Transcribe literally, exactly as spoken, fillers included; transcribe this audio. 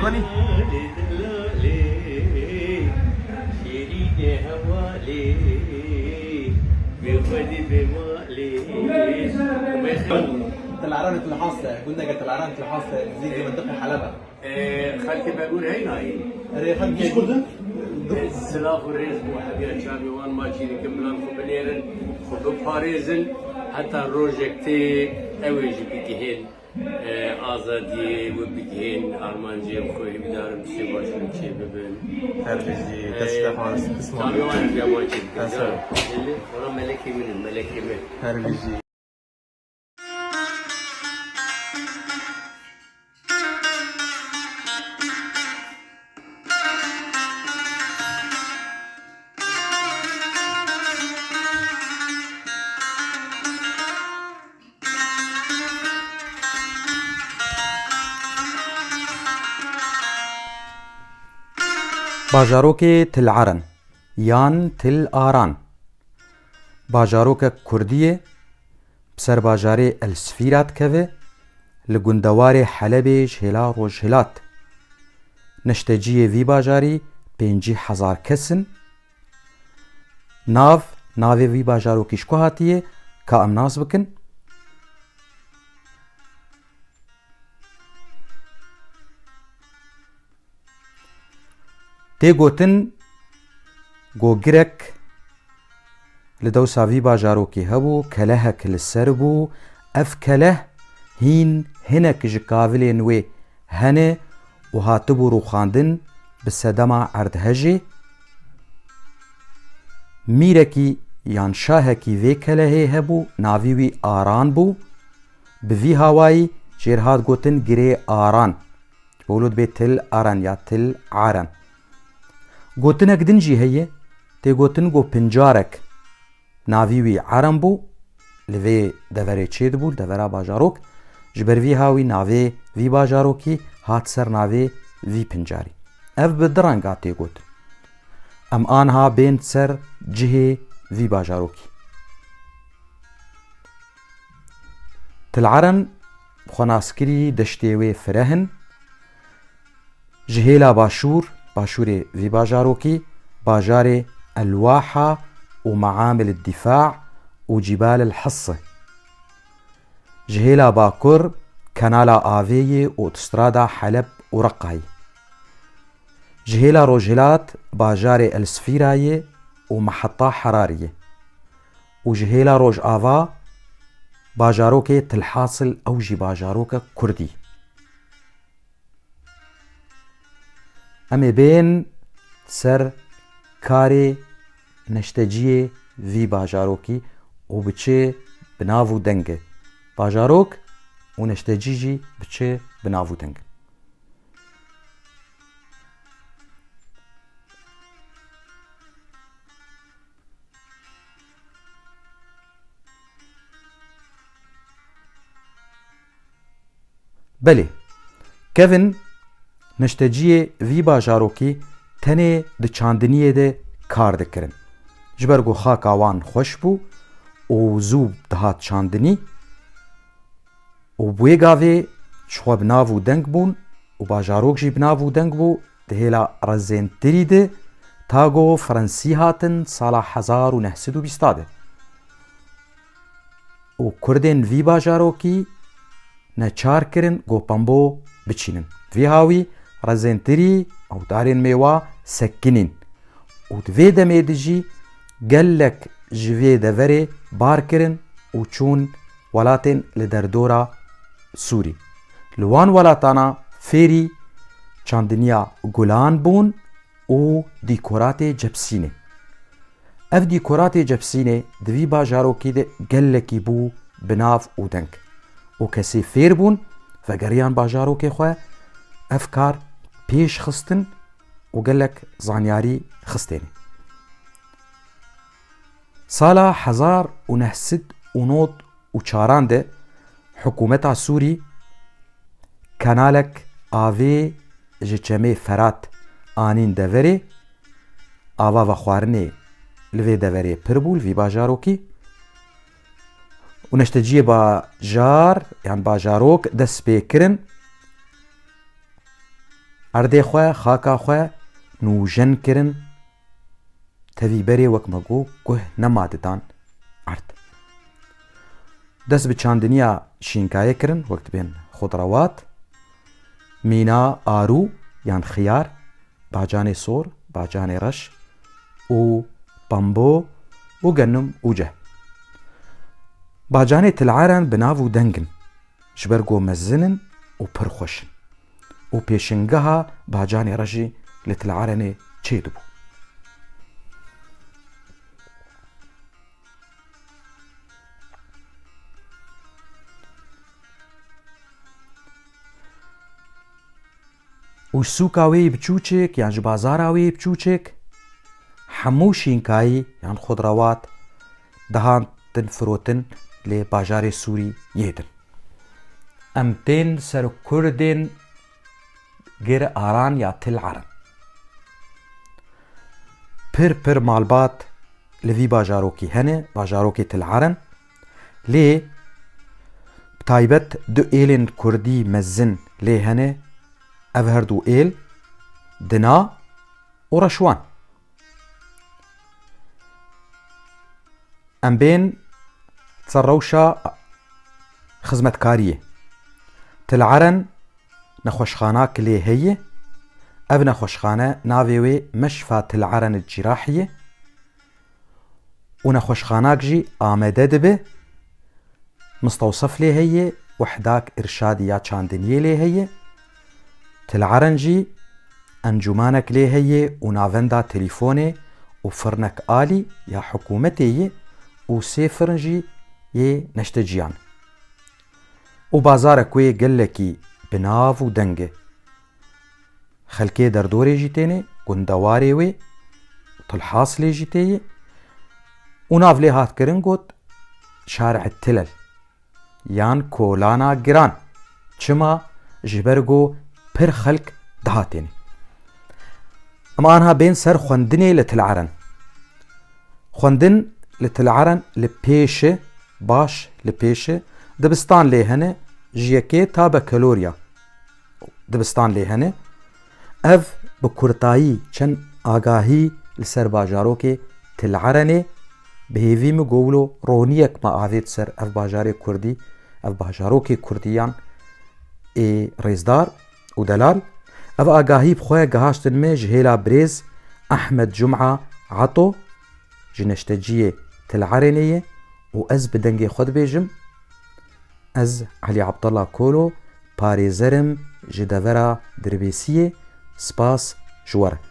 Tel Eren Tel Hase, gundeke Tel Eren Tel Hase, nizîkî mintîqê Heleb e. Ee, xelkê Begûr heyna yî. Erê, xelkê Kurd in. Silav û rêz bo hemiya çavê wan, maçî dikin, milan xwe binêrin, xwe biparêzin, heta rojek tê ew ê jî bigihên, ee, azadiyê, wê bigihên armancê xwe. Hîvdarim tiştê baş li çê bibin. Her bijî, ee, dest Stefan, çavê wan hemiya maçî dikin. Her bijî. Bajarokê Til Eren yan Til Aran. Bajarokek kurdî ye, bi ser bajarê El Sfîra dikeve, li gundewarê Helebê ji hêla rojhilat. Neşteciyê vî bajarî pêncî hezar kes in. Nav, navê vî bajarokî ji ku hatiye, ka em nas bikin? Tê gotin, go girek li dewsa vî bajarokê hebû, kelehek li ser bû. Ev keleh hîn hinek ji kavilên wê hene û hatibû rûxandin bi sedema erdhejê. Mîrekî yan şahekî vê kelehê hebû, navî wî Aran bû. Bi vî hawayî jê re hat gotin Girê Aran. Ji bo wilo dibê Til Aran ya Til Aran. Gotinek din jî heye, tê gotin ku pincarek navî wî Eren bû, li vê deverê çêdibû, li devera bajarok. Ji ber vî hawî navê vî bajarokî hat ser navê vî pincarî. Ev bi du renga tê gotin. Em aniha bên ser cihê vî bajarokî. Til Eren xwenaskirî deştê wê fireh in. Ji hêla başûr, başûrê vî bajarokî, bajarê El Waha û Meamil Dîfa û Cîbal El Hisi. Ji hêla bakur, Kenala Avê yê û Otostrada Heleb û Reqayê. Ji hêla rojhilat, bajarê El Sfîra yê û Meheta Herarê yê. Û ji hêla rojava, bajarokê Til Hasil, ew jî bajarokek kurdî. Em ê bên ser karê neşteciyê vî bajarokî û bi çi bi nav û deng e. Bajarok û neştecî jî bi çi bi nav û deng in. Belê, kevin neşteciyê vî bajarokî tenê di çandiniyê de kar dikirin. Ji ber ku xaka wan xweş bû û zû dihat çandinî û bi wê gavê ji xwe bi nav û deng bûn û bajarok jî bi nav û deng bû, di hêla rezêntirî de ta ku Fransî hatin sala hezar û neh sed û bîsta de. Û Kurdên vî bajarokî neçar kirin ku pembo biçînin. Vî hawî rezêntirî ewdarên mêwa sekinîn û di vê demê de jî gelek ji vê deverê bar kirin û çûn welatên li derdora Sûrî. Li wan welatana fêrî çandiniya gulan bûn û dîkoratê cepsînê. Ev dîkoratê cepsînê di vî bajarokî de gelekî bû bi nav û deng. Û kesê fêr bûn, vegeriyan bajarokê xwe, ev kar pêş xistin û gelek zanyarî xistêne. Sala hezar û neh sed û nod û çaran de hikûmeta Sûrî kanalek avê ji çemê Ferat anîn deverê, ava vexwarinê li vê deverê pir bû, li vî bajarokî. Û neşteciyê bajar yan bajarok dest pê kirin Erdê xwe, xaka xwe nûjen kirin, tevî berê wek me got guh nema didan erd. Dest bi çandiniya şînkayê kirin, wek dibên xudrawat, mîna, arû yan xiyar, bacanê sor, bacanê reş û pambo û genum û ceh. Bacanê Til Eren bi nav û deng in, ji ber ku mezin in û pir xweş in û pêşingeha bacanê re jî li Til Erenê çêdibû. Û ji sûka wê yî biçûçik yan ji bazara wê yî biçûçik, hemû şînkayî yan xudrawat dihatin firotin lê bajarê Sûrî yê din. Em tên ser Kurdên Gir Aran ya Til Eren. Pir pir malbat li vî bajarokî hene, bajarokê Til Eren. Lê bi taybet du êlên kurdî mezin lê hene, ev her du êl Dina û Reşwan. Em bên ser rewşa xizmetkariyê. Til Eren nexweşxanak lê heye. Ev nexweşxane navê wê Meşfa Til Eren Cîrahiyê û nexweşxanak jî amede dibe. Mistewsef lê heye, wehdak irşadî ya çandiniyê lê heye. Til Eren jî encûmanek lê heye û navenda telîfonê û firnek alî ya hikûmetê ye û sê firn jî yê neşteciyan. Û bazarek wê gelekî bi nav û deng e. Xelkê derdorê jî têne, gundewarê wê, Tilhaslê jî tê ye û nav lê hat kirin got Şarê Tilel yan Kolana Giran. Çima? Ji ber ku pir xelk dihatêne. Em anha bên ser xwendinê li Til Eren. Xwendin li Til Eren li pêş e, baş li pêş e. Dibistan lê hene, ji yekê ta bekelorya dibistan lê hene. Ev bi kurtayî çend agahî li ser bajarokê Til Erenê. Bi hêvî min ku wilo roniyek me avêt ser ev bajarê kurdî, ev bajarokê kurdiyan ê rêzdar û delal. Ev agahî bi xwe gihaştin me ji hêla birêz Ehmed Cuma Ato, ji neşteciyê Til Erenê ye û ez bi dengê xwe dibêjim, ez Elî Abdullah Kolo, parêzer im ji devera Dirbêsiyê, spas ji we re.